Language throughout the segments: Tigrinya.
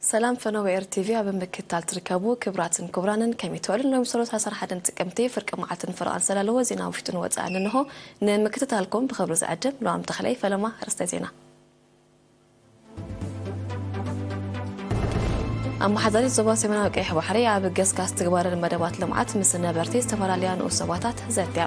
ሰላም ፈነወ ኤር ቲቪ ኣብ ምክትታል ትርከቡ ክብራትን ክቡራንን ከመይ ትውዕሉ? ሎሚ ሰሉስ ዓሰርተ ሓደን ጥቅምቲ ፍርቂ መዓልትን ፈረቓን ዘላለዎ ዜና ውሽጥን ወጻእን እንሆ። ንምክትታልኩም ብኽብሪ ዝዕድም ሉኣም ተኽለይ። ፈለማ ኣርእስተ ዜና። ኣመሓዳሪት ዞባ ሰሜናዊ ቀይሕ ባሕሪ ኣብ ገስጋስ ትግባረን መደባት ልምዓት ምስ ነበርቲ ዝተፈላለያ ንኡስ ዞባታት ዘትያ።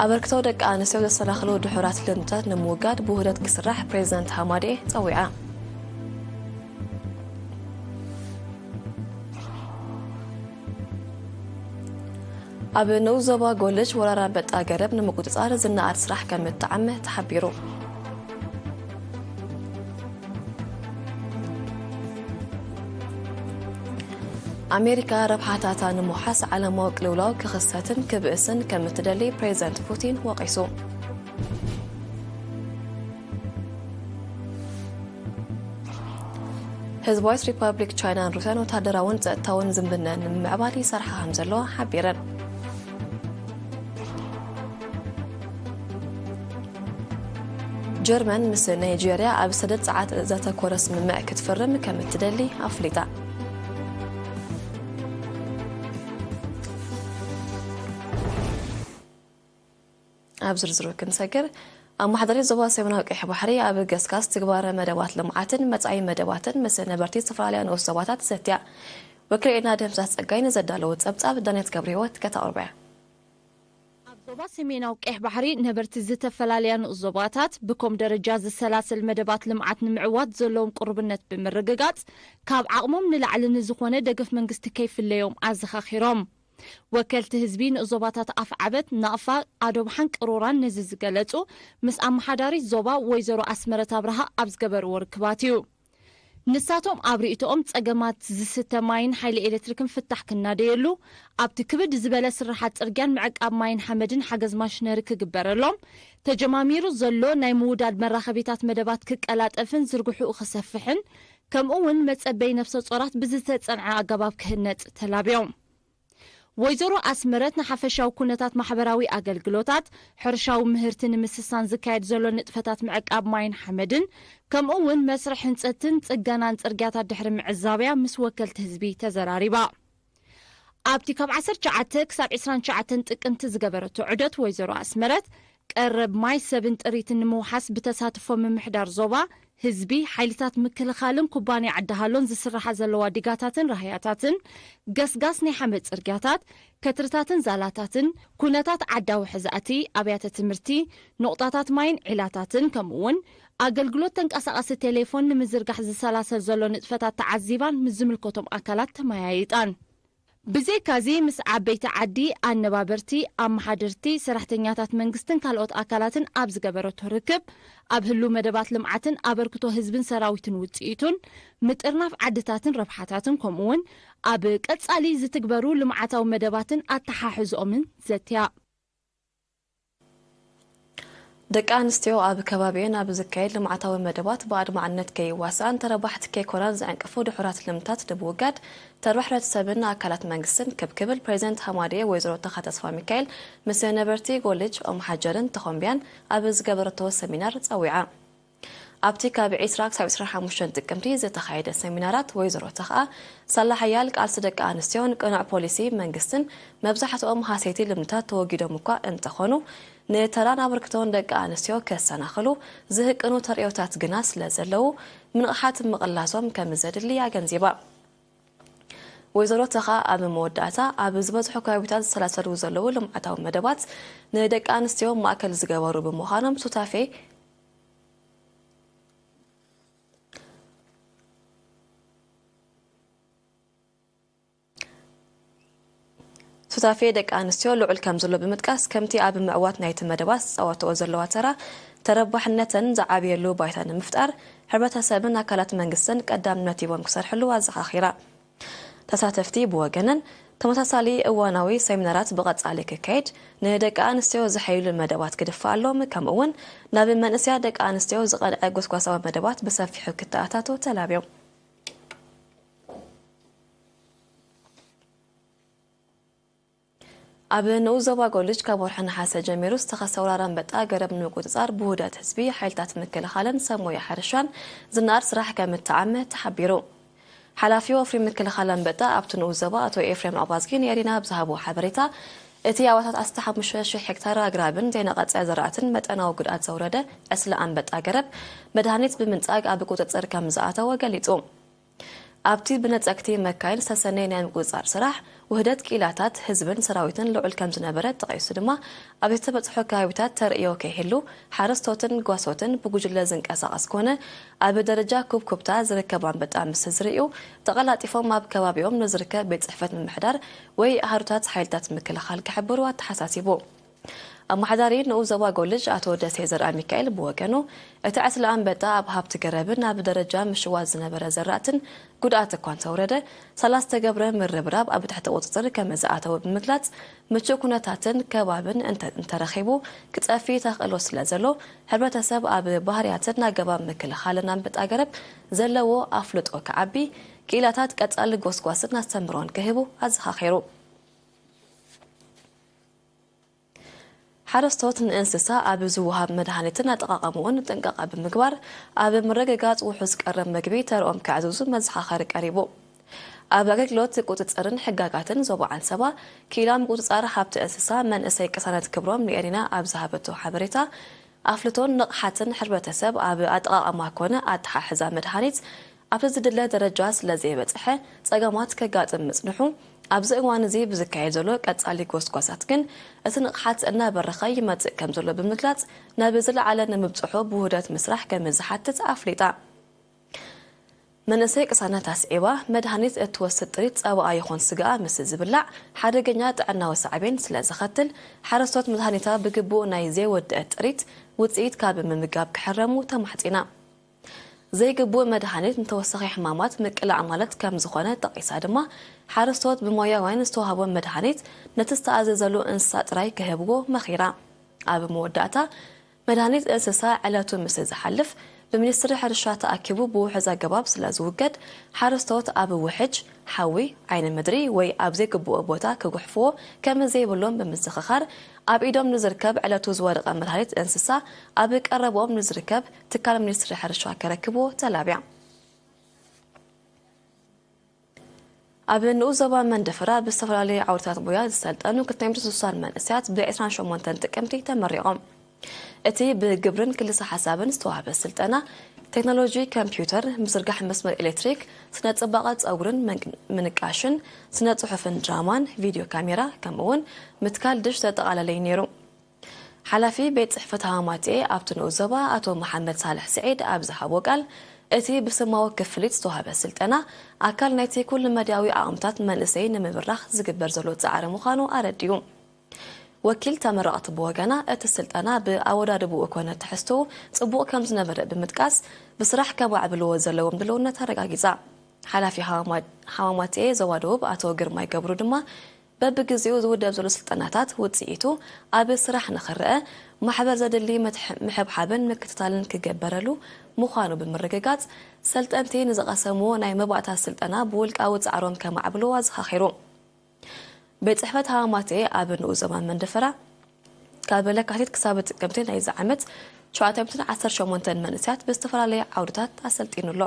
ኣበርክቶ ደቂ ኣንስትዮ ዘሰናኽሉ ድሑራት ልምድታት ንምውጋድ ብውህደት ክስራሕ ፕሬዚደንት ሃማዴ ጸዊዓ። ኣብ ንኡስ ዞባ ጎልጅ ወራር ኣንበጣ ገረብ ንምቁጽጻር ዝነኣድ ስራሕ ከም እተዓመ ተሓቢሩ። ኣሜሪካ ረብሓታታ ንምውሓስ ዓለማዊ ቅልውላው ክኽሰትን ክብእስን ከም እትደሊ ፕሬዚደንት ፑቲን ወቒሱ። ህዝባዊት ሪፓብሊክ ቻይናን ሩስያን ወታደራውን ጸጥታውን ዝምድና ንምምዕባል ይሰርሓ ከም ዘለዋ ሓቢረን። ጀርመን ምስ ናይጄርያ ኣብ ሰደድ ጸዓት ዘተኮረ ስምምዕ ክትፍርም ከም እትደሊ ኣፍሊጣ። ኣብ ዝርዝሩ ክንሰግር፣ ኣመሓዳሪት ዞባ ሰሜናዊ ቀይሕ ባሕሪ ኣብ ገስጋስ ትግባረ መደባት ልምዓትን መጻኢ መደባትን ምስ ነበርቲ ዝተፈላለያ ንኡስ ዞባታት ዘትያ። ወኪልና ደምሳስ ጸጋይ ንዘዳለዎ ጸብጻብ ዳንያት ገብረ ህይወት ከተቕርቦ እያ። ኣብ ዞባ ሰሜናዊ ቀይሕ ባሕሪ ነበርቲ ዝተፈላለያ ንኡስ ዞባታት ብኮም ደረጃ ዝሰላሰል መደባት ልምዓት ንምዕዋት ዘለዎም ቅሩብነት ብምርግጋጽ፣ ካብ ዓቕሞም ንላዕሊ ንዝኾነ ደገፍ መንግስቲ ከይፍለዮም ኣዘኻኺሮም። ወከልቲ ህዝቢ ንኡስ ዞባታት ኣፍዓበት፣ ናቕፋ፣ ኣዶብሓን ቅሩራን ነዚ ዝገለጹ፣ ምስ ኣመሓዳሪት ዞባ ወይዘሮ ኣስመረት ኣብርሃ ኣብ ዝገበርዎ ርክባት እዩ። ንሳቶም ኣብ ርእይቶኦም ጸገማት ዝስተ ማይን ሓይሊ ኤሌክትሪክን ፍታሕ ክናደየሉ፣ ኣብቲ ክብድ ዝበለ ስርሓት ጽርግያን ምዕቃብ ማይን ሓመድን ሓገዝ ማሽነሪ ክግበረሎም፣ ተጀማሚሩ ዘሎ ናይ ምውዳድ መራኸቢታት መደባት ክቀላጠፍን ዝርግሕኡ ክሰፍሕን፣ ከምኡ እውን መጸበይ ነፍሰ ጾራት ብዝተጸንዐ ኣገባብ ክህነጽ ተላብዮም። ወይዘሮ ኣስመረት ንሓፈሻዊ ኩነታት ማሕበራዊ ኣገልግሎታት፣ ሕርሻዊ ምህርቲ ንምስሳን ዝካየድ ዘሎ ንጥፈታት ምዕቃብ ማይን ሓመድን፣ ከምኡ እውን መስርሕ ህንጸትን ጽገናን ጽርግያታት ድሕሪ ምዕዛብያ ምስ ወከልቲ ህዝቢ ተዘራሪባ። ኣብቲ ካብ ዓሰርተ ትሽዓተ ክሳብ ዕስራን ትሽዓተን ጥቅምቲ ዝገበረቶ ዑደት ወይዘሮ ኣስመረት፣ ቀረብ ማይ ሰብን ጥሪትን ንምውሓስ ብተሳትፎ ምምሕዳር ዞባ፣ ህዝቢ፣ ሓይልታት ምክልኻልን ኩባንያ ዓዲ ሃሎን ዝስራሓ ዘለዋ ዲጋታትን ራህያታትን፣ ገስጋስ ናይ ሓመድ ጽርግያታት፣ ከትርታትን ዛላታትን፣ ኩነታት ዓዳዊ ሕዛእቲ፣ ኣብያተ ትምህርቲ፣ ኑቕጣታት ማይን ዒላታትን፣ ከምኡ'ውን ኣገልግሎት ተንቀሳቓሲ ቴሌፎን ንምዝርጋሕ ዝሰላሰል ዘሎ ንጥፈታት ተዓዚባን ምስ ዝምልከቶም ኣካላት ተመያይጣን። ብዘይካዚ፣ ምስ ዓበይቲ ዓዲ፣ ኣነባበርቲ፣ ኣመሓደርቲ፣ ሰራሕተኛታት መንግስትን ካልኦት ኣካላትን ኣብ ዝገበረቶ ርክብ፣ ኣብ ህሉው መደባት ልምዓትን ኣበርክቶ ህዝብን ሰራዊትን ውጽኢቱን፣ ምጥርናፍ ዓድታትን ረብሓታትን፣ ከምኡ'ውን ኣብ ቀጻሊ ዝትግበሩ ልምዓታዊ መደባትን ኣተሓሕዝኦምን ዘትያ። ደቂ ኣንስትዮ ኣብ ከባቢኤን ኣብ ዝካየድ ልምዓታዊ መደባት ብኣድማዕነት ከይዋስኣን ተረባሕቲ ከይኮናን ዝዕንቅፉ ድሑራት ልምታት ንምውጋድ ተረባሕ ሕብረተሰብን ኣካላት መንግስትን ክብ ክብል ፕሬዚደንት ሃማዴ ወይዘሮ ተኻ ተስፋ ሚካኤል ምስ ነበርቲ ጎልጅ ኦም ሓጀርን ተኾምቢያን ኣብ ዝገበረቶ ሰሚናር ጸዊዓ። ኣብቲ ካብ ዕስራ ክሳብ ዕስራን ሓሙሽተን ጥቅምቲ ዝተኻየደ ሰሚናራት ወይዘሮ ተኽኣ ሳላ ሓያል ቃልሲ ደቂ ኣንስትዮን ቅኑዕ ፖሊሲ መንግስትን መብዛሕትኦም ሃሰይቲ ልምድታት ተወጊዶም እኳ እንተኾኑ፣ ንተራን ኣበርክቶን ደቂ ኣንስትዮ ከሰናኽሉ ዝህቅኑ ተርእዮታት ግና ስለ ዘለዉ፣ ምንቕሓት ምቕላሶም ከም ዘድሊ ኣገንዚባ። ወይዘሮ ተኻ ኣብ መወዳእታ፣ ኣብ ዝበዝሑ ከባቢታት ዝሰላሰሉ ዘለዉ ልምዓታዊ መደባት ንደቂ ኣንስትዮ ማእከል ዝገበሩ ብምዃኖም፣ ሱታፌ ሱታፌ ደቂ ኣንስትዮ ልዑል ከም ዘሎ ብምጥቃስ፣ ከምቲ ኣብ ምዕዋት ናይቲ መደባት ዝጻወትኦ ዘለዋ ተራ፣ ተረባሕነተን ዝዓብየሉ ባይታ ንምፍጣር፣ ሕብረተሰብን ኣካላት መንግስትን ቀዳምነት ሂቦም ክሰርሕሉ ኣዘኻኺራ። ተሳተፍቲ ብወገነን፣ ተመሳሳሊ እዋናዊ ሰሚናራት ብቐጻሊ ክካየድ፣ ንደቂ ኣንስትዮ ዘሐይሉ መደባት ክድፋኣሎም፣ ከምኡ'ውን ናብ መንእሰያት ደቂ ኣንስትዮ ዝቐንዐ ጎስጓሳዊ መደባት ብሰፊሑ ክተኣታቶ ተላብዮም። ኣብ ንኡስ ዞባ ጎልጅ ካብ ወርሒ ነሓሰ ጀሚሩ ዝተኸስተ ወራር ኣንበጣ ገረብ ንምቁጽጻር ብውህደት ህዝቢ፣ ሓይልታት ምክልኻልን ሰብ ሞያ ሕርሻን ዝነኣድ ስራሕ ከም እተዓመ ተሓቢሩ። ሓላፊ ወፍሪ ምክልኻል ኣንበጣ ኣብቲ ንኡስ ዞባ ኣቶ ኤፍሬም ኣባዝጊ ንኤሪና ኣብ ዝሃቦ ሓበሬታ፣ እቲ ኣባታት ዓሰርተ ሓሙሽተ ሺሕ ሄክታር ኣግራብን ዘይነቐጸ ዘራእትን መጠናዊ ጉድኣት ዘውረደ ዕስለ ኣንበጣ ገረብ መድሃኒት ብምንጻግ ኣብ ቁጽጽር ከም ዝኣተወ ገሊጹ። ኣብቲ ብነጸግቲ መካይን ዝተሰነየ ናይ ምቁጽጻር ስራሕ፣ ውህደት ክኢላታት ህዝብን ሰራዊትን ልዑል ከም ዝነበረ ጠቒሱ ድማ፣ ኣብ ዝተበጽሑ ከባቢታት ተርእዮ ከይህሉ፣ ሓረስቶትን ጓሶትን ብጉጅለ ዝንቀሳቐስ ኮነ ኣብ ደረጃ ኩብኩብታ ዝርከብ ኣንበጣ ምስ ዝርእዩ፣ ተቐላጢፎም ኣብ ከባቢኦም ንዝርከብ ቤት ጽሕፈት ምምሕዳር ወይ ኣሃዱታት ሓይልታት ምክልኻል ክሕብሩ ኣተሓሳሲቡ። ኣመሓዳሪ ንኡስ ዞባ ጎልጅ ኣቶ ደሴ ዘርኣሚካኤል ብወገኑ፣ እቲ ዕስለ ኣንበጣ ኣብ ሃብቲ ገረብን ኣብ ደረጃ ምሽዋት ዝነበረ ዘራእትን ጉድኣት እኳ እንተውረደ፣ ሳላ ዝተገብረ ምርብራብ ኣብ ትሕቲ ቁጽጽር ከም ዝኣተወ ብምግላጽ፣ ምቹእ ኩነታትን ከባብን እንተ-፣ እንተረኺቡ ክጸፊ ተኽእሎ ስለ ዘሎ፣ ሕብረተሰብ ኣብ ባህርያትን ኣገባብ ምክልኻልን ኣንበጣ ገረብ ዘለዎ ኣፍልጦ ክዓቢ፣ ክኢላታት ቀጻሊ ጎስጓስን ኣስተምህሮን ክህቡ ኣዘኻኺሩ። ሓረስቶት ንእንስሳ ኣብ ዝወሃብ መድሃኒትን ኣጠቓቕምኡን ጥንቃቐ ብምግባር፣ ኣብ ምርግጋጽ ውሑስ ቀረብ መግቢ ተርኦም ከዕዝዙ መዘኻኸሪ ቀሪቡ። ኣብ ኣገልግሎት ቁጽጽርን ሕጋጋትን ዞባ ዓንሰባ፣ ክኢላ ምቁጽጻር ሃብቲ እንስሳ መንእሰይ ቅሳነት ክብሮም ንኤሪና ኣብ ዝሃበቶ ሓበሬታ፣ ኣፍልጦን ንቕሓትን ሕብረተሰብ ኣብ ኣጠቓቕማ ኮነ ኣተሓሕዛ መድሃኒት ኣብቲ ዝድለ ደረጃ ስለ ዘይበጽሐ ጸገማት ከጋጥም ምጽንሑ፣ ኣብዚ እዋን እዚ ብዝካየድ ዘሎ ቀጻሊ ጎስጓሳት ግን እቲ ንቕሓት እናበረኸ ይመጽእ ከም ዘሎ ብምግላጽ፣ ናብ ዝለዓለ ንምብጽሑ ብውህደት ምስራሕ ከም ዝሓትት ኣፍሊጣ። መንእሰይ ቅሳነት ኣስዒባ፣ መድሃኒት እትወስድ ጥሪት ጸባኣ ይኹን ስጋኣ ምስ ዝብላዕ ሓደገኛ ጥዕናዊ ሳዕቤን ስለ ዘኸትል፣ ሓረስቶት መድሃኒታ ብግቡእ ናይ ዘይወደአት ጥሪት ውጽኢት ካብ ምምጋብ ክሕረሙ ተማሕጺና። ዘይግቡእ መድሃኒት ንተወሳኺ ሕማማት ምቅላዕ ማለት ከም ዝኾነ ጠቒሳ ድማ፣ ሓረስቶት ብሞያውያን ዝተዋህቦም መድሃኒት ነቲ ዝተኣዘዘሉ እንስሳ ጥራይ ክህብዎ መኺራ። ኣብ መወዳእታ፣ መድሃኒት እንስሳ ዕለቱ ምስ ዝሓልፍ፣ ብሚኒስትሪ ሕርሻ ተኣኪቡ ብውሑዝ ኣገባብ ስለ ዝውገድ፣ ሓረስቶት ኣብ ውሕጅ፣ ሓዊ፣ ዓይኒ ምድሪ ወይ ኣብ ዘይግብኦ ቦታ ክጉሕፍዎ ከም ዘይብሎም ብምዝኽኻር፣ ኣብ ኢዶም ንዝርከብ ዕለቱ ዝወደቐ መድሃኒት እንስሳ ኣብ ቀረብኦም ንዝርከብ ትካል ሚኒስትሪ ሕርሻ ከረክብዎ ተላብያ። ኣብ ንኡስ ዞባ መንደፈራ ብዝተፈላለዩ ዓውድታት ሞያ ዝሰልጠኑ ክልተ ሚእትን ስሳን መንእሰያት ብ ዕስራን ሸሞንተን ጥቅምቲ ተመሪቖም። እቲ ብግብርን ክልሰ ሓሳብን ዝተዋህበ ስልጠና፣ ቴክኖሎጂ ኮምፒውተር፣ ምዝርጋሕ መስመር ኤሌክትሪክ፣ ስነ ጽባቐ ጸጉርን መንቅ-፣ ምንቃሽን፣ ስነ ጽሑፍን ድራማን፣ ቪድዮ ካሜራ፣ ከምኡ እውን ምትካል ድሽ ዘጠቓለለ እዩ ነይሩ። ሓላፊ ቤት ጽሕፈት ሃማማቴ ኣብቲ ንኡስ ዞባ ኣቶ መሓመድ ሳልሕ ስዒድ ኣብ ዝሃቦ ቃል፣ እቲ ብስማዊ ክፍሊት ዝተዋህበ ስልጠና ኣካል ናይቲ ኩሉ መዳያዊ ዓቕምታት መንእሰይ ንምብራኽ ዝግበር ዘሎ ጻዕሪ ምዃኑ ኣረዲኡ። ወኪል ተመረቕቲ ብወገና፣ እቲ ስልጠና ብኣወዳድብኡ ኮነ ትሕዝትኡ ጽቡቕ ከም ዝነበረ ብምጥቃስ፣ ብስራሕ ከማዕብልዎ ዘለዎም ድልውነት ኣረጋጊጻ። ሓላፊ ሃማማ-፣ ሃማማቴ ዞባ ደቡብ ኣቶ ግርማይ ገብሩ ድማ፣ በብግዜኡ ዝውደብ ዘሎ ስልጠናታት ውጽኢቱ ኣብ ስራሕ ንኽረአ፣ ማሕበር ዘድሊ መትሕ-፣ ምሕብሓብን ምክትታልን ክገበረሉ ምዃኑ ብምርግጋጽ፣ ሰልጠንቲ ንዝቐሰምዎ ናይ መባእታ ስልጠና ብውልቃዊ ጻዕሮም ከማዕብልዎ ኣዘኻኺሩ። ቤት ጽሕፈት ሃማማቴ ኣብ ንኡስ ዞባ መንደፈራ፣ ካብ ለካቲት ክሳብ ጥቅምቲ ናይዚ ዓመት፣ ሸውዓተ ሚእትን ዓሰርተ ሸሞንተን መንእሰያት ብዝተፈላለየ ዓውድታት ኣሰልጢኑ ኣሎ።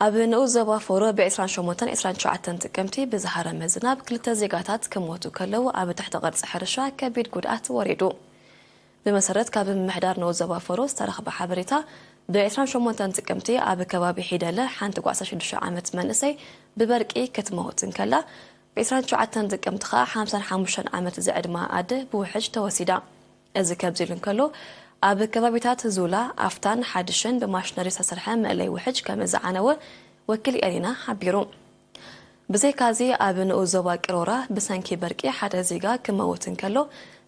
ኣብ ንኡስ ዞባ ፎሮ ብ ዕስራን ሸሞንተን ዕስራን ትሽዓተን ጥቅምቲ ብዝሃረመ ዝናብ ክልተ ዜጋታት ክሞቱ ከለዉ፣ ኣብ ትሕቲ ቅርጺ ሕርሻ ከቢድ ጉድኣት ወሪዱ። ብመሰረት ካብ ምምሕዳር ንኡስ ዞባ ፎሮ ዝተረኽበ ሓበሬታ፣ ብ ዕስራን ሸሞንተን ጥቅምቲ ኣብ ከባቢ ሒደለ ሓንቲ ጓሳ ሽዱሽተ ዓመት መንእሰይ ብበርቂ ክትመውት እንከላ፣ ብ ዕስራን ትሽዓተን ጥቅምቲ ኸኣ ሓምሳን ሓሙሽተን ዓመት ዝዕድማ ኣደ ብውሕጅ ተወሲዳ። እዚ ከብዚ ኢሉ እንከሎ፣ ኣብ ከባቢታት ዙላ፣ ኣፍታን ሓድሽን ብማሽነሪ ዝተሰርሐ መእለይ ውሕጅ ከም ዝዓነወ ወኪል ኤሪና ሓቢሩ። ብዘይካዚ፣ ኣብ ንኡስ ዞባ ቅሮራ ብሰንኪ በርቂ ሓደ ዜጋ ክመውት እንከሎ፣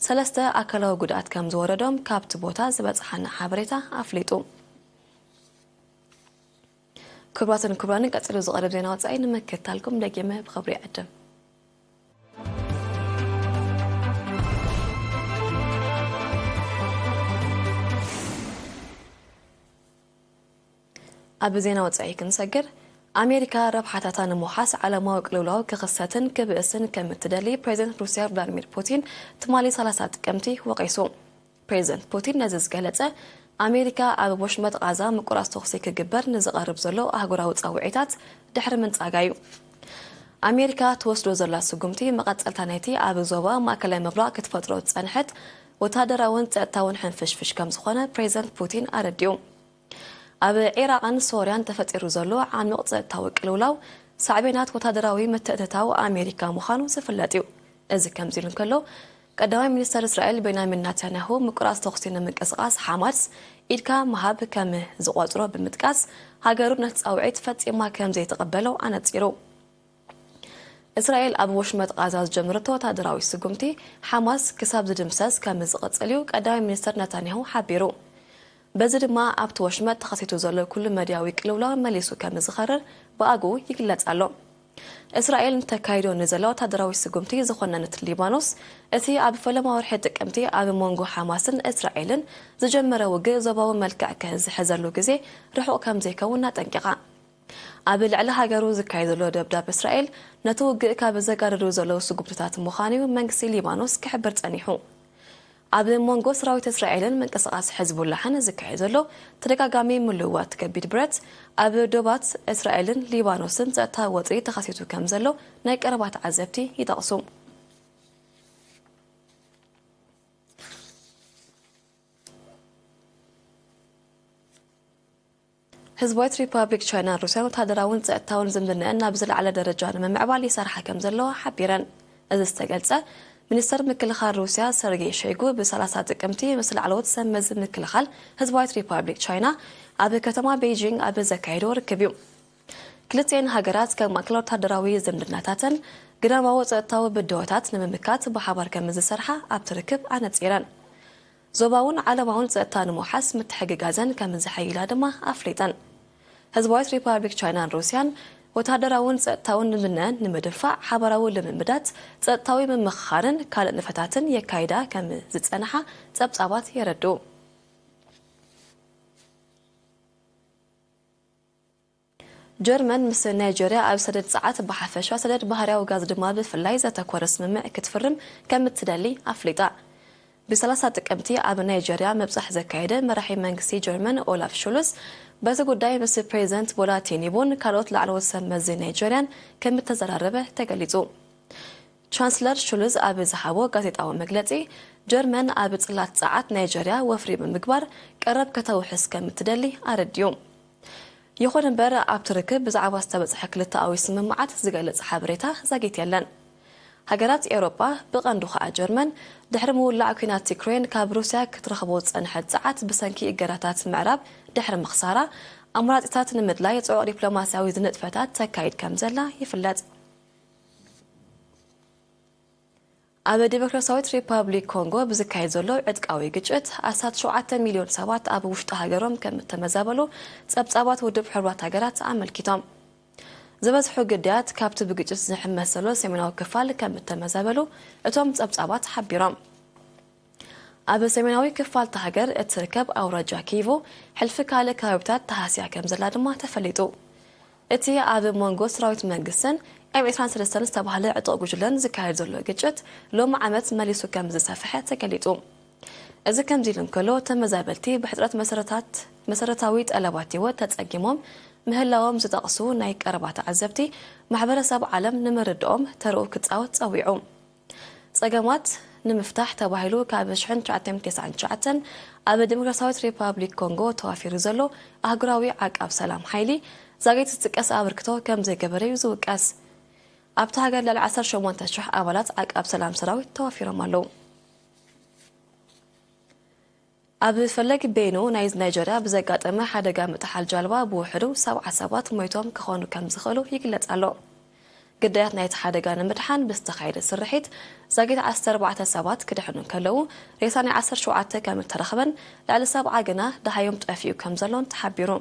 ሰለስተ ኣካላዊ ጉድኣት ከም ዝወረዶም ካብቲ ቦታ ዝበጽሓና ሓበሬታ ኣፍሊጡ። ክቡራትን ክቡራንን፣ ቀጺሉ ዝቐርብ ዜና ወጻኢ ንምክትታልኩም ደጊመ ብኽብሪ ይዕድም። ኣብ ዜና ወጻኢ ክንሰግር፣ ኣሜሪካ ረብሓታታ ንምውሓስ ዓለማዊ ቅልውላው ክኽሰትን ክብእስን ከም እትደሊ ፕሬዚደንት ሩስያ ቭላድሚር ፑቲን ትማሊ ሰላሳ ጥቅምቲ ወቒሱ። ፕሬዚደንት ፑቲን ነዚ ዝገለጸ፣ ኣሜሪካ ኣብ ወሽመጥ ቓዛ ምቁራጽ ተኹሲ ክግበር ንዝቐርብ ዘሎ ኣህጉራዊ ጸውዒታት ድሕሪ ምንጻጋ እዩ። ኣሜሪካ ትወስዶ ዘላ ስጉምቲ መቐጸልታ ናይቲ ኣብ ዞባ ማእከላይ ምብራቕ ክትፈጥሮ ዝጸንሐት ወታደራውን ጸጥታውን ሕንፍሽፍሽ ከም ዝኾነ ፕሬዚደንት ፑቲን ኣረዲኡ። ኣብ ዒራቕን ሶርያን ተፈጢሩ ዘሎ ዓሚቕ ጸጥታዊ ቅልውላው ሳዕቤናት ወታደራዊ ምትእትታው ኣሜሪካ ምዃኑ ዝፍለጥ እዩ። እዚ ከምዚ ኢሉ እንከሎ፣ ቀዳማይ ሚኒስተር እስራኤል ቤንያሚን ናታንያሁ ምቁራጽ ተኹሲ ንምንቅስቓስ ሓማስ ኢድካ ምሃብ ከም ዝቖጽሮ ብምጥቃስ፣ ሃገሩ ነቲ ጻውዒት ፈጺማ ከም ዘይትቕበሎ ኣነጺሩ። እስራኤል ኣብ ወሽመጥ ቓዛ ዝጀመረቶ ወታደራዊ ስጉምቲ ሓማስ ክሳብ ዝድምሰስ ከም ዝቕጽል እዩ ቀዳማይ ሚኒስተር ናታንያሁ ሓቢሩ። በዚ ድማ ኣብቲ ወሽመጥ ተኸሲቱ ዘሎ ኩሉ መድያዊ ቅልውላው መሊሱ ከም ዝኸርር ብኣግኡ ይግለጽ ኣሎ። እስራኤል ንተካይዶ ንዘላ ወታደራዊ ስጉምቲ ዝኾነነት ሊባኖስ፣ እቲ ኣብ ፈለማ ወርሒ ጥቅምቲ ኣብ መንጎ ሓማስን እስራኤልን ዝጀመረ ውግእ ዞባዊ መልክዕ ክሕዘሉ ግዜ ርሑቕ ከም ዘይከውን ኣጠንቂቓ። ኣብ ልዕሊ ሃገሩ ዝካየድ ዘሎ ደብዳብ እስራኤል ነቲ ውግእ ካብ ዘጋድዱ ዘለዉ ስጉምትታት ምዃኑ እዩ መንግስቲ ሊባኖስ ክሕብር ጸኒሑ። ኣብ መንጎ ሰራዊት እስራኤልን ምንቅስቓስ ሕዝቡላሕን ዝካየድ ዘሎ ተደጋጋሚ ምልውዋጥ ከቢድ ብረት፣ ኣብ ዶባት እስራኤልን ሊባኖስን ጸጥታ ወጥሪ ተኸሲቱ ከም ዘሎ ናይ ቀረባ ተዓዘብቲ ይጠቕሱ። ህዝባዊት ሪፓብሊክ ቻይናን ሩስያን ወታደራውን ጸጥታውን ዝምድነአን ናብ ዝለዓለ ደረጃ ንምምዕባል ይሰርሓ ከም ዘለዋ ሓቢረን። እዚ ዝተገልጸ፣ ሚኒስተር ምክልኻል ሩስያ ሰርጌይ ሸይጉ ብሰላሳ ጥቅምቲ ምስ ላዕለዎት ሰብ መዚ ምክልኻል ህዝባዊት ሪፓብሊክ ቻይና ኣብ ከተማ ቤይጂንግ ኣብ ዘካየዶ ርክብ እዩ። ክልቲኤን ሃገራት ከም ማእከል ወታደራዊ ዝምድናታተን ግዳማዊ ጸጥታዊ ብድሆታት ንምምካት ብሓባር ከም ዝሰርሓ ኣብቲ ርክብ ኣነጺረን። ዞባውን ዓለማውን ጸጥታ ንምውሓስ ምትሕግጋዘን ከም ዝሕይላ ድማ ኣፍሊጠን። ህዝባዊት ሪፓብሊክ ቻይናን ሩስያን ወታደራውን ጸጥታውን ዝምድነአን ንምድንፋዕ ሓባራዊ ልምምዳት፣ ጸጥታዊ ምምኽኻርን ካልእ ንፈታትን የካይዳ ከም ዝጸንሓ ጸብጻባት የረድኡ። ጀርመን ምስ ናይጀርያ ኣብ ሰደድ ጸዓት ብሓፈሻ፣ ሰደድ ባህርያዊ ጋዝ ድማ ብፍላይ ዘተኮረ ስምምዕ ክትፍርም ከም እትደሊ ኣፍሊጣ። ብሰላሳ ጥቅምቲ ኣብ ናይጀርያ ምብጻሕ ዘካየደ መራሒ መንግስቲ ጀርመን ኦላፍ ሾልስ፣ በዚ ጉዳይ ምስ ፕሬዚደንት ቦላ ቲኒቡን ካልኦት ላዕለዎት ሰብ መዚ ናይጀርያን ከም እተዘራረበ ተገሊጹ። ቻንስለር ሹልዝ ኣብ ዝሃቦ ጋዜጣዊ መግለጺ፣ ጀርመን ኣብ ጽላት ጸዓት ናይጀርያ ወፍሪ ብምግባር ቀረብ ከተውሕስ ከም እትደሊ ኣረዲኡ። ይኹን እምበር፣ ኣብቲ ርክብ ብዛዕባ ዝተበጽሐ ክልተኣዊ ስምምዓት ዝገልጽ ሓበሬታ ዛጊት የለን። ሃገራት ኤውሮጳ፣ ብቐንዱ ኸኣ ጀርመን፣ ድሕሪ ምውላዕ ኲናት ዩክሬን ካብ ሩስያ ክትረኽቦ ዝጸንሐት ጸዓት ብሰንኪ እገዳታት ምዕራብ ድሕሪ ምኽሳራ፣ ኣማራጺታት ንምድላይ ጽዑቕ ዲፕሎማስያዊ ዝንጥፈታት ተካይድ ከም ዘላ ይፍለጥ። ኣብ ዲሞክራሲያዊት ሪፓብሊክ ኮንጎ ብዝካየድ ዘሎ ዕጥቃዊ ግጭት ኣስታት ሸውዓተ ሚልዮን ሰባት ኣብ ውሽጢ ሃገሮም ከም እተመዛበሉ ጸብጻባት ውድብ ሕቡራት ሃገራት ኣመልኪቶም። ዝበዝሑ ግዳያት ካብቲ ብግጭት ዝሕመስ ዘሎ ሰሜናዊ ክፋል ከም እተመዛበሉ እቶም ጸብጻባት ሓቢሮም። ኣብ ሰሜናዊ ክፋል እታ ሃገር እትርከብ ኣውራጃ ኪቩ፣ ሕልፊ ካልእ ከባቢታት ተሃስያ ከም ዘላ ድማ ተፈሊጡ። እቲ ኣብ መንጎ ሰራዊት መንግስትን ኤም ዕስራን ሰለስተን ዝተባህለ ዕጡቕ ጉጅለን ዝካየድ ዘሎ ግጭት፣ ሎሚ ዓመት መሊሱ ከም ዝሰፍሐ ተገሊጹ። እዚ ከምዚ ኢሉ እንከሎ፣ ተመዛበልቲ ብሕጽረት መሰረታት፣ መሰረታዊ ጠለባት ህይወት ተጸጊሞም ምህላዎም ዝጠቕሱ ናይ ቀረባ ተዓዘብቲ፣ ማሕበረሰብ ዓለም ንምርድኦም ተርኡ ክጻወት ጸዊዑ። ጸገማት ንምፍታሕ ተባሂሉ ካብ ሽሕን ትሽዓተ ሚእትን ተስዓን ትሽዓተን ኣብ ዲሞክራሲያዊት ሪፓብሊክ ኮንጎ ተዋፊሩ ዘሎ ኣህጉራዊ ዓቃብ ሰላም ሓይሊ፣ ዛጊት ዝጥቀስ ኣበርክቶ ከም ዘይገበረ እዩ ዝውቀስ። ኣብታ ሃገር ልዕሊ ዓሰርተ ሸሞንተ ሽሕ ኣባላት ዓቃብ ሰላም ሰራዊት ተዋፊሮም ኣለዉ። ኣብ ፈለግ ቤኑ ናይ ናይጀርያ ብዘጋጠመ ሓደጋ ምጥሓል ጃልባ ብውሕዱ ሰብዓ ሰባት ሞይቶም ክኾኑ ከም ዝኽእሉ ይግለጽ ኣሎ። ግዳያት ናይቲ ሓደጋ ንምድሓን ብዝተኻየደ ስርሒት፣ ዛጊት ዓሰርተ ኣርባዕተ ሰባት ክድሕኑ እንከለዉ፣ ሬሳ ናይ ዓሰርተ ሸውዓተ ከም እተረኽበን፣ ልዕሊ ሰብዓ ግና ደሃዮም ጠፊኡ ከም ዘሎን ተሓቢሩ።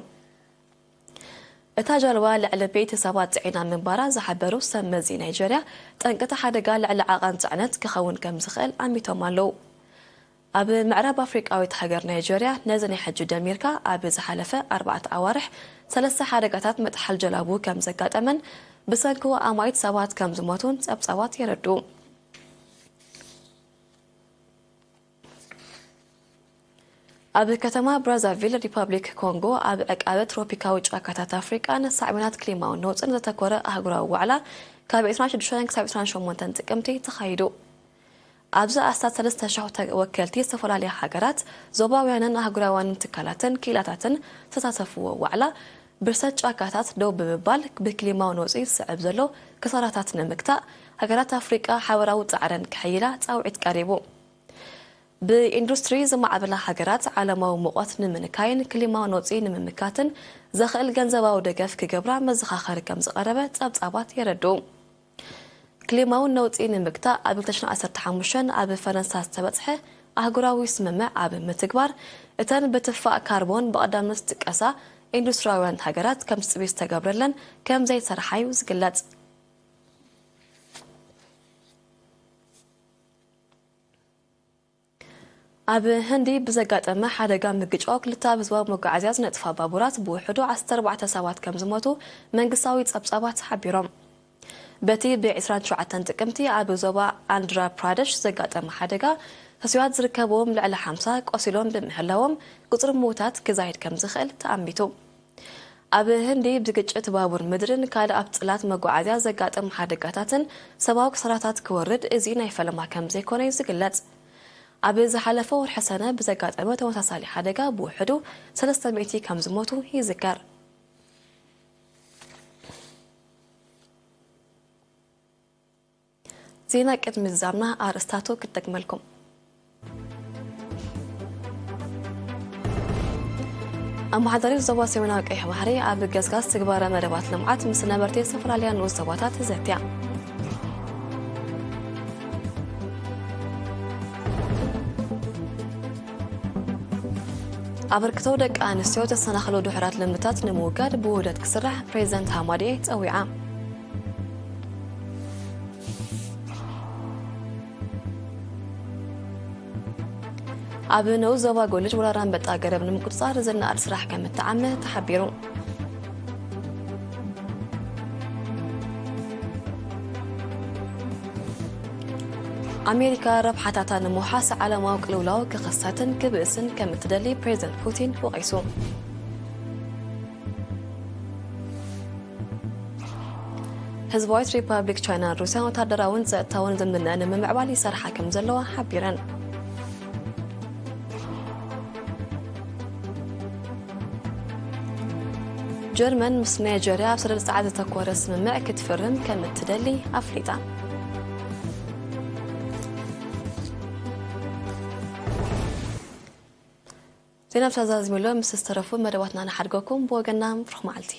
እታ ጃልባ ልዕሊ ሚእቲ ሰባት ጽዒና ምንባራ ዝሓበሩ ሰብ መዚ ናይጀርያ፣ ጠንቂ እቲ ሓደጋ ልዕሊ ዓቐን ጽዕነት ክኸውን ከም ዝኽእል ኣሚቶም ኣለዉ። ኣብ ምዕራብ ኣፍሪቃዊት ሃገር ናይጀርያ ነዚ ናይ ሕጂ ደሚርካ ኣብ ዝሓለፈ ኣርባዕተ ኣዋርሕ ሰለስተ ሓደጋታት ምጥሓል ጀላቡ ከም ዘጋጠመን ብሰንኪ ኣማኢት ሰባት ከም ዝሞቱን ጸብጻባት የረድኡ። ኣብ ከተማ ብራዛቪል ሪፐብሊክ ኮንጎ ኣብ ዕቃበ ትሮፒካዊ ጫካታት ኣፍሪቃን ሳዕቤናት ክሊማውን ነውጽን ዘተኮረ ኣህጉራዊ ዋዕላ ካብ ዕስራን ሽዱሽተን ክሳብ ዕስራን ሸሞንተን ጥቅምቲ ተኻይዱ። ኣብዚ ኣስታት ሰለስተ ሽሕ ተወከልቲ ዝተፈላለያ ሃገራት፣ ዞባውያንን ኣህጉራውያንን ትካላትን ክኢላታትን ዝተሳተፍዎ ዋዕላ፣ ብርሰት ጫካታት ደው ብምባል ብክሊማዊ ነውጺ ዝስዕብ ዘሎ ክሳራታት ንምግታእ፣ ሃገራት ኣፍሪቃ ሓበራዊ ጻዕረን ክሕይላ ጻውዒት ቀሪቡ። ብኢንዱስትሪ ዝማዕበላ ሃገራት ዓለማዊ ሙቐት ንምንካይን ክሊማዊ ነውጺ ንምምካትን ዘኽእል ገንዘባዊ ደገፍ ክገብራ መዘኻኸሪ ከም ዝቐረበ ጸብጻባት የረድኡ። ክሊማዊ ነውጺ ንምግታእ ኣብ ክልተ ሽሕን ዓሰርተ ሓሙሽተን ኣብ ፈረንሳ ዝተበጽሐ ኣህጉራዊ ስምምዕ ኣብ ምትግባር፣ እተን ብትፋእ ካርቦን ብቐዳምነት ዝጥቀሳ ኢንዱስትሪያውያን ሃገራት ከም ትጽቢት ዝተገብረለን ከም ዘይሰርሓ እዩ ዝግለጽ። ኣብ ህንዲ ብዘጋጠመ ሓደጋ ምግጫው ክልተ ኣብ ህዝባዊ መጓዓዝያ ዝነጥፋ ባቡራት ብውሕዱ ዓሰርተ ኣርባዕተ ሰባት ከም ዝሞቱ መንግስታዊ ጸብጻባት ሓቢሮም። በቲ ብ ዕስራን ትሽዓተን ጥቅምቲ ኣብ ዞባ ኣንድራ ፕራደሽ ዘጋጠመ ሓደጋ፣ ህሱያት ዝርከብዎም ልዕሊ ሓምሳ ቆሲሎም ብምህላዎም፣ ቁጽሪ ምዉታት ክዛይድ ከም ዝኽእል ተኣሚቱ። ኣብ ህንዲ ብግጭት ባቡር ምድርን ካልእ ኣብ ጽላት መጓዓዝያ ዘጋጠሙ ሓደጋታትን ሰብኣዊ ክሳራታት ክወርድ እዚ ናይ ፈለማ ከም ዘይኮነ እዩ ዝግለጽ። ኣብ ዝሓለፈ ወርሒ ሰነ ብዘጋጠመ ተመሳሳሊ ሓደጋ ብውሕዱ ሰለስተ ሚእቲ ከም ዝሞቱ ይዝከር። ዜና ቅድሚ ዝዛምና ኣርእስታቱ ክደግመልኩም። ኣመሓዳሪ ዞባ ሰሜናዊ ቀይሕ ባሕሪ ኣብ ገስጋስ ትግባረ መደባት ልምዓት ምስ ነበርቲ ዝተፈላለያ ንኡስ ዞባታት ዘትያ። ኣበርክቶ ደቂ ኣንስትዮ ዘሰናኽሉ ድሑራት ልምድታት ንምውጋድ ብውህደት ክስራሕ ፕሬዚደንት ሃማድኤ ጸዊዓ። ኣብ ንኡስ ዞባ ጎልጅ ወራር ኣንበጣ ገረብ ንምቁጽጻር ዝነኣድ ስራሕ ከም እተዓመ ተሓቢሩ። ኣሜሪካ ረብሓታታ ንምውሓስ ዓለማዊ ቅልውላው ክኽሰትን ክብእስን ከም እትደሊ ፕሬዚደንት ፑቲን ወቒሱ። ህዝባዊት ሪፓብሊክ ቻይናን ሩስያን ወታደራውን ጸጥታውን ዝምድና ንምምዕባል ይሰርሓ ከም ዘለዋ ሓቢረን። ጀርመን ምስ ናይጀርያ ኣብ ሰደድ ጸዓት ዘተኮረ ስምምዕ ክትፍርም ከም እትደሊ ኣፍሊጣ። ዜና ብሳዛዝሚሎ ምስ ዝተረፉ መደባትና ንሓድገኩም። ብወገና ምፍርኽ መዓልቲ።